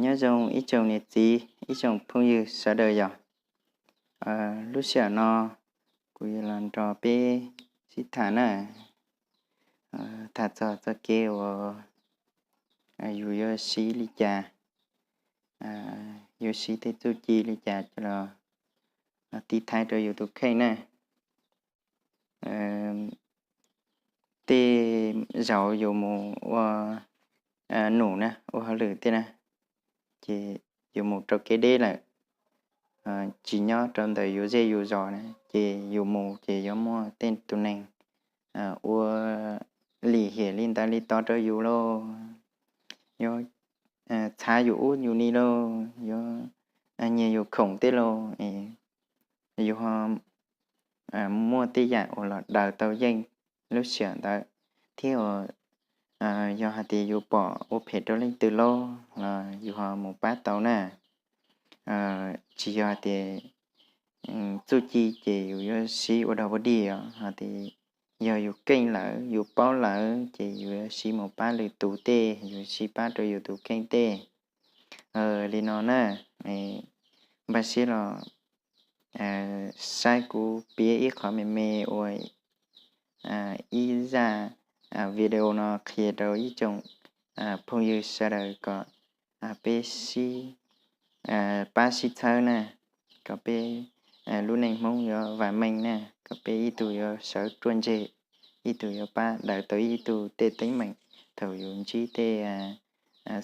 Nyob zoo ib tsoom niam txiv, ib tsoom phooj ywg sawv daws yom. Lub sij hawm no kuv yuav los nrog peb sib tham na, tham txog txoj kev uas yus yuav siv li cas, yuav siv tej txuj ci li cas coj los tiv thaiv rau yus tus kheej na. Tej zaum yus mus ua num na, ua hauj lwm tej na, ces yus mus rau kev deb lawm, tsis nyob rau ntawm yus zej yus zos na, ces yus mus ces yuav muaj tej tus neeg ua lim hiam li ntawd li tod rau yus lauj, yuav txhav yus ub yus ni lauj, yuav nyiag yus khoom tej lauj, yus ho muaj tej yam uas los daws tau yeej lub sij hawm ntawd, thiab uas yog hais tias yus pom ua phem rau leej twg lauj los yus ho mus pab tau na. Tsis yog hais tias txuj ci ces yus yuav siv ua dog ua dig os, hais tias yog yus keej lawm yus paub lawm ces yus yuav siv mus pab lwm tus tej, yus siv pab rau yus tus kheej tej. Li no na, npaj siab los saib kuv piav ib qho me me ua ib zaj video no qhia rau ib tsoom phooj ywg sawv daws kom peb sib pab sib txhawb na, kom peb lub neej Hmoob yuav vam meej na, kom peb ib tug yuav sawv ruaj ntseg, ib tug yuav pab daws tau ib tug tej teeb meem thaum yus ntsib tej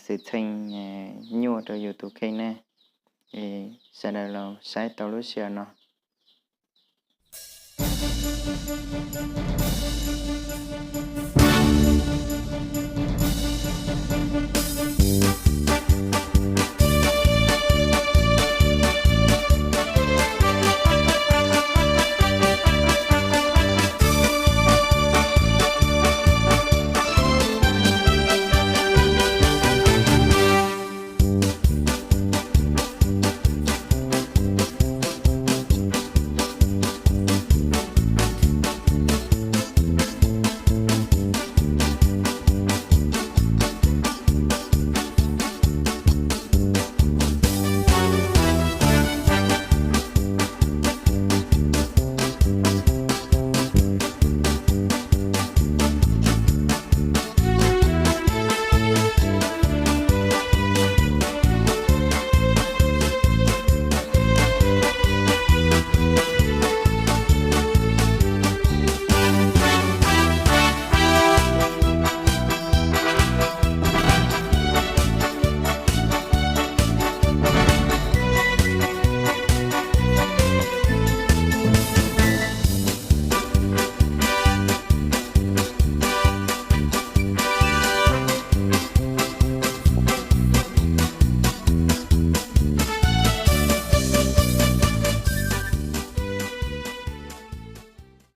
xwm txheej nyuaj rau yus tus kheej na. Sawv daws los saib tau lub sij hawm no.